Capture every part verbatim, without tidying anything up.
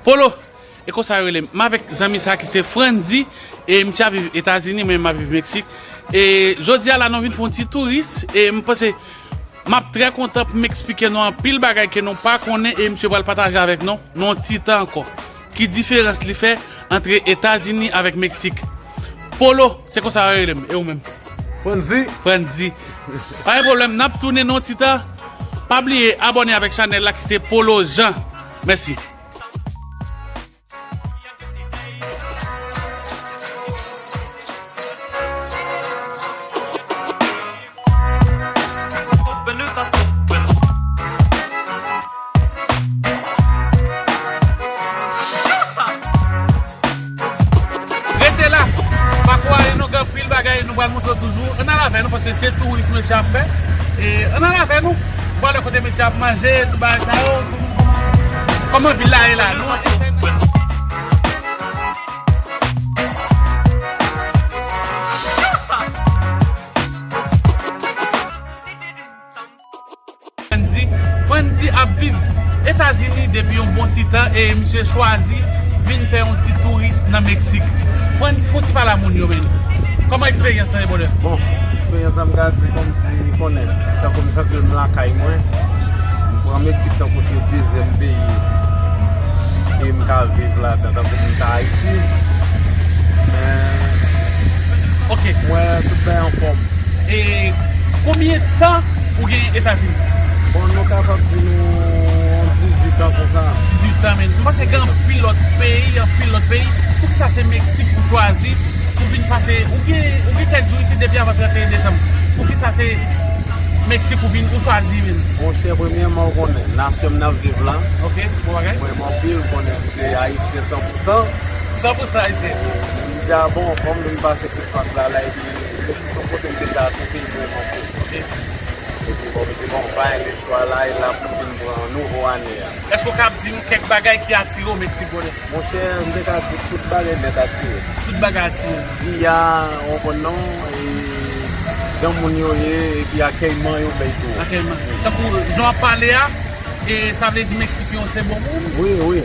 Polo, e konsa yo rele m. M avèk zanmi sa ki se Frandy, e misye ap viv Etazini, mwen m ap viv Meksik. E jodi a la, nou vin fè yon ti touris, e m panse m ap trè kontan pou m eksplike nou anpil bagay ke nou pa konnen, e misye pral pataje avèk nou, nan yon ti tan ankò. Ki diferans li fè antre Etazini avèk Meksik? Polo, se konsa yo rele m, e ou menm? Frandy. Frandy. Pa gen pwoblèm, n ap tounen nan yon ti tan. Pa bliye abòne avèk chanèl la ki se Polo Jean. Mèsi. Rete la. Pa kwè nou gen anpil bagay nou pral montre w toujou. Ann al avè nou, paske se touris mesye ap fè. E ann al avè nou. Pral wè kote mesye ap manje, tout bagay sa yo. Kòman vil la ye la? Nou Frandy, Frandy ap viv Etazini depi yon bon ti tan e misye chwazi vin fè yon ti touris nan Meksik. Frandy, fè yon ti pale a moun yo, men. Kòman eksperyans lan ye, brother? Bon, eksperyans lan m ka di kòmsi, konnen, tankou m santi m lakay mwen. M pran Meksik tankou se dezyèm peyi ke m ka viv ladan, tankou m ta Ayiti. Men, ok, m wè tout bagay anfòm. E konbyen tan ou gen Etazini? Bon, nou kapab di nou dizuit an konsa. Dizuit an, men. M panse gen anpil lòt peyi, anpil lòt peyi. Poukisa se Meksik ou chwazi pou vin pase? Ou gen, ou gen kèk jou isit depi avan trannteyen desanm. Poukisa se Meksik ou vin, ou chwazi vin? Monchè, premyèman, ou konnen, nasyon m nan ap viv la. Ok, bon bagay. M renmen anpil, ou konnen, m se ayisyen san pou san. San pou san ayisyen. M di, a bon, fò m vin pase Krismas la, la, epi Meksik se yon kote m deja, se yon peyi m renmen anpil. Ok. Epi, bon, m di, bon, pa gen lespwa la, e la pou m vin pran nouvo ane a. Èske w kab di m kèk bagay ki atire w Meksik, brother? Monchè, m te ka di tout bagay nèt atire m. Tout bagay atire w. Vi a, ou konprann non, e jan moun yo ye, epi akèyman yo bay tou. Akèyman. Tankou jan w ap pale a, e sa vle di Meksik yo se bon moun? Wi, wi.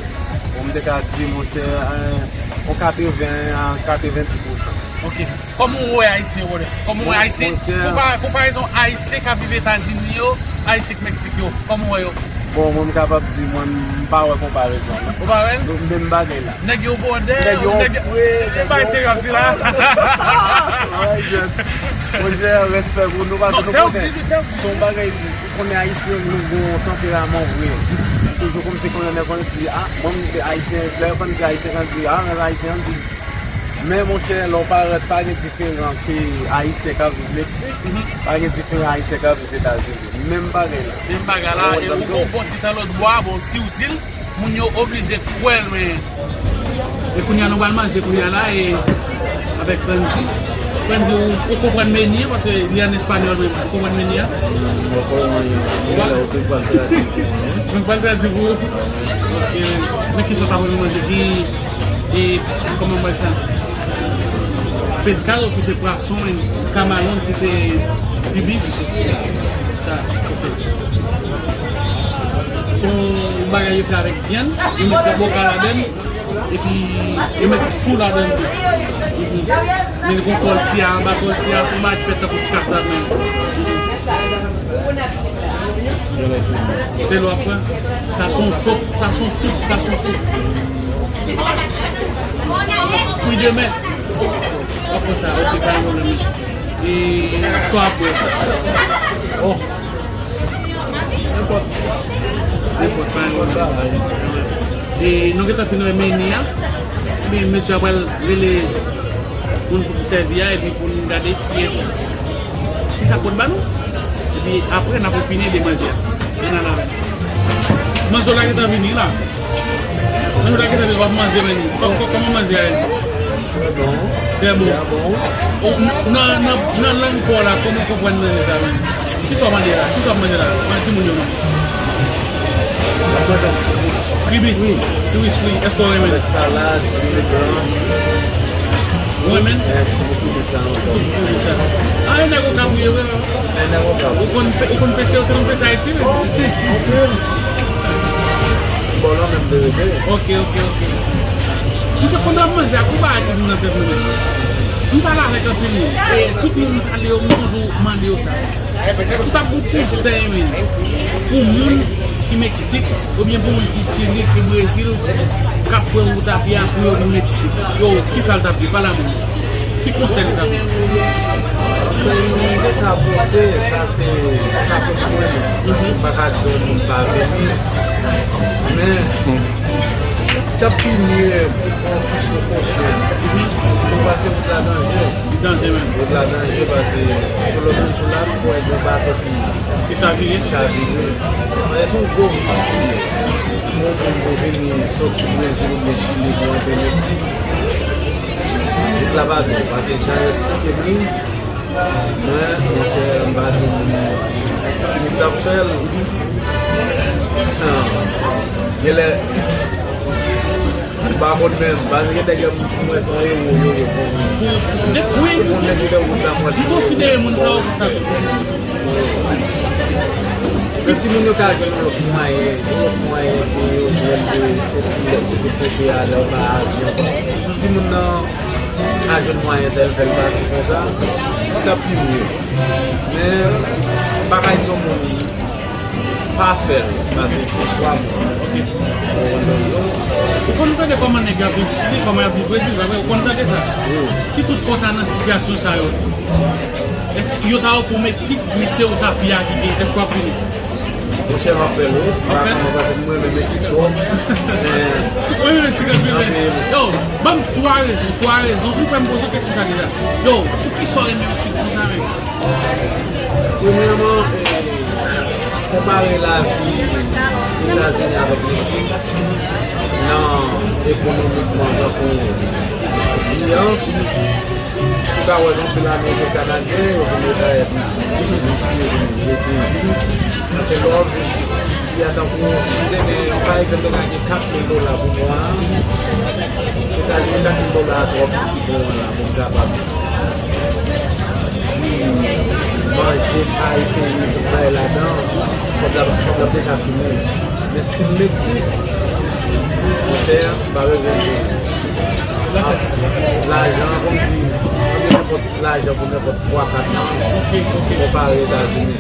Bon, m te ka di, monchè, e, yon katreven a katrevendis pousan. Ok. Kòman w wè Ayisyen yo, brother? Kòman w wè Ayisyen? Monchè. Konpa-, konparezon Ayisyen k ap viv Etazini yo, Ayisyen k Meksik yo, kòman w wè yo? Bon, mwen, m kapab di, mwen, m pa wè konparezon, non. Ou pa wè l? Nou menm bagay la. Nèg yo bwòdè, nèg yo fre, nèg yo fre, bay serye ap di la. Monchè, respè pou nou, paske nou konnen se yon bagay, ou konnen Ayisyen, nou gen yon tanperaman vre. Toujou kòmsi konnen nèg konnen di, a, mwen, m se Ayisyen, lè yo konn di Ayisyen, konn di, a, mwen Ayisyen, konn di, men monchè, lè w parèt, pa gen diferan ke Ayisyen k ap viv Meksik, pa gen diferan Ayisyen k ap viv Etazini. Menm bagay la. Menm bagay la, e ou gon bon ti tan lòt bò a, bon, si w di l, moun yo oblije kwè l, men. E kounye a nou pral manje kounye a la, e avèk Frandy. Frandy, ou, ou konprann meni an, paske li an espanyòl, men ou konprann meni an? Mwen konprann meni an. Ou pral tradui pou mwen. Mwen pral tradui pou ou. Ok. Men kisa w ta renmen manje? Gen E kòman mwen sa? Peskado ki se pwason, men kamalon ki se kribich. Sa, ok. Se yon bagay yo fè avèk vyann, yo met bòka ladan l, epi yo met chou ladan l tou. Mhm. Men li gon kòl ti a, anba kòl ti a, yon bagay ki fèt tankou ti kasab menm. Mhm. Se lò ap fè. Sa se yon sop, sa se yon soup, sa se yon soup. Fwi de mè. W ap pran sa, ok, pa gen pwoblèm. E sa w ap bwè? Oh. Nenpòt. Nenpòt, pa gen pwoblèm. E nou gentan fin wè meni a. Ebyen, mesye a pral rele moun pou ki sèvi a, epi pou n gade kiyès, kisa k pot ba nou. Epi apre, n ap opine de manje a. Ann al avè m. Manje w la gentan vini la. Manje w la gentan vini, w ap manje, men. Kò-, kò-, kòman manje a ye? Trè bon. Trè bon. Trè bon. O, nan, nan, nan lang pa w la, kòman w konprann manje sa, men? Kisa w mande la? Kisa w ap manje la? Mande timoun yo non. Kribich. Wi. Kribich fri. Èske w renmen? Avèk salad, diri blan. Ou renmen? Mèsi pou kribich la ankò. Kribich la. A, e nèg Okap ou ye vre, non? E nèg Okap. Ou konn pe-, ou konn peche, ou te konn peche Ayiti, men? Anpil. Bò lan menm te rete. Ok, ok, ok. Misye konn ap manje ak ou pa di m nan tèt mwen menm. M pale avèk anpil moun. E tout moun m pale yo, m toujou mande yo sa. Ou t ap gon konsèy, men, pou moun ki Meksik, oubyen pou moun ki Chili, ki Brezil, k ap pran wout a pye a pou yo vin Meksik. Yo, kisa l t ap ye? Pale avè m. Ki konsèy li t ap ye? Konsèy mwen te ka pote, sa se, sa se pou mwen. Paske m pa ka di yon moun pa vini. Men, li t ap pi mye pou pran plis prekosyon. Pou pase wout la danje. Li danje menm. Wout la danje paske tout lòt jou la, pou wè gen bato ki Ki chavire? Chavire. Men se yon gwo risk pou yon moun pou vini soti Brezil oubyen Chili pou antre Meksik. Wout la pa dous, paske jan yo eksplike m li, mwen, monchè, m pa di moun ki t ap fè l. Genlè, m pa konn menm, paske gen nèg yo m wè se yon ewo yo ye pou mwen. Pou, de, wi. Pou nèg ki fè wout la, m wè se yon ewo. M konsidere moun sa yo konsa. Men si moun yo ka jwenn yon lòt mwayen, yon lòt mwayen pou yo jwenn de soti lè soti kote a lè yo pa avyon. Si moun nan ka jwenn mwayen sa, l fè l pati konsa, li t ap pi mye. Men, m pa ka di yon moun pa fè l, paske se chwa moun. Ou konprann sa m di w? Ou konn tande kòman nèg yo ap viv Chili, kòman y ap viv Brezil, pa vre? Ou konn tande sa? Wi. Si toutfwa w ta nan sitiyasyon sa yo, èske yo ta ofri w Meksik, men se ou ta pye a ki gen, èske w ap vini? Monchè, m ap fè l, wi. M pa konnen paske mwen renmen Meksik twòp. Men, ou renmen Meksik anpil, men. Yo, ban m twa rezon, twa rezon. Ou kwè m poze w kesyon sa deja? Yo, poukisa w renmen Meksik konsa menm? Premyèman, eh, konpare lavi Etazini avèk Meksik nan ekonomikman, tankou vi an, ou ka wè gen anpil Ameriken, Kanadyen, yo vin retire isi, isi yo vin rete. Paske lè w ap viv isi a, tankou si w te gen, pa egzanp, te ka gen kat mil dola pou mwa a, Etazini, kat mil dola a twòp isi pou mwen la, pou m kapab di manje, kay, peye, tout bagay ladan, kòb la, kòb la deja fini. Men si m Meksik, monchè, m pa bezwen di. Lajan kòmsi, mwen gen nenpòt lajan pou nenpòt twa, kat mwa. Ok, ok. Konpare Etazini.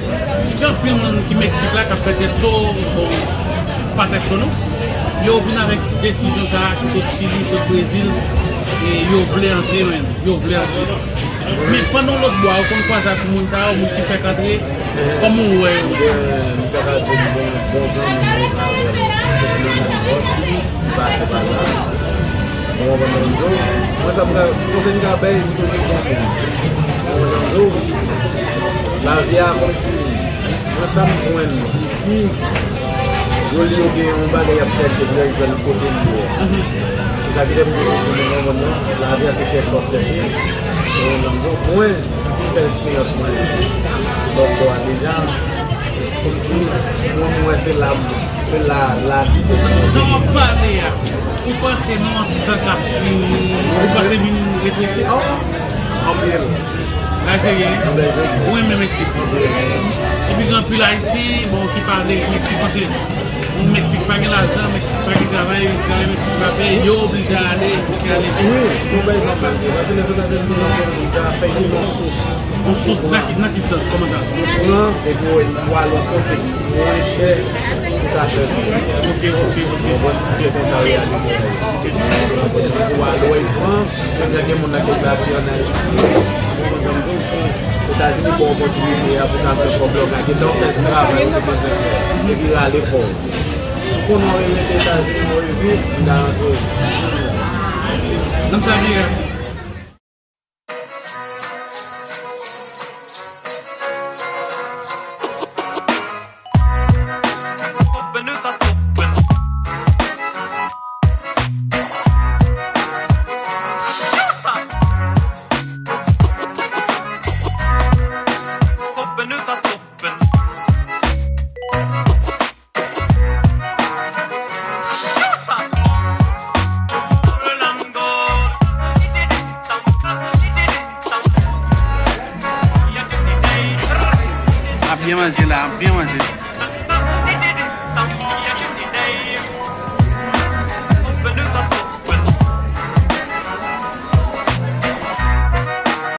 Gen anpil moun ki Meksik la k ap fè tèt cho, bon, pa tèt cho non. Yo vin avèk desizyon sa a, ki sot Chili, sot Brezil, e yo vle antre, men, yo vle antre. Men pandan w lòt bò a, ou konn kwaze ak moun sa yo, moun ki fèk antre, kòman w wè yo? Gen, m ta ka di m gen bon zanmi mwen avè l, soti nan menm bò, m pase pa la. Ou konprann sa m di w? Mwen sa m ka, konsèy m ka bay, m toujou di yon moun. Ou konprann sa m di w? Lavi a kòmsi, mwen sa m jwenn isi, yo li yo gen yon bagay y ap chèche pou yo jwenn kote l ye. Se sa ki fè m toujou di moun nan mond nan, lavi a se chèche w ap chèche. Ou konprann sa m di w? Mwen, m fin fè eksperyans mwen bòkò a deja. Kòmsi, mwen, mwen se la, se la, la ki fè. Jan w ap pale a, ou panse nou antank ap vini, ou panse vin ret Meksik? Anpil. Byen serye, wi. Ou renmen Meksik. Epi gen anpil Ayisyen, bon, ki pale Meksik, paske Meksik pa gen lajan, Meksik pa gen travay, travay Meksik pa peye, yo oblije ale, oblije ale. Wi, se yon bagay nòmal, paske lèzòt Ayisyen toujou ap fè yon sous. Yon sous nan ki, nan ki sans? Kòman sa? Yo pran, epi yo ale yon kote ki mwen chè pou ta fè. Ok, ok, ok. Ou konprann? Se konsa reyalite a ye. Ou ale, w al pran, menm jan gen moun nan ki ap pati ann Ayiti, ou konprann sa m di w, sou Etazini ba w opòtinite a pou ta fè kòb la, w ka gentan fè travay ou te bezwen fè, epi rale kò w. Si w konnen w rete Etazini, w rete, m garanti w. Nan sa vire.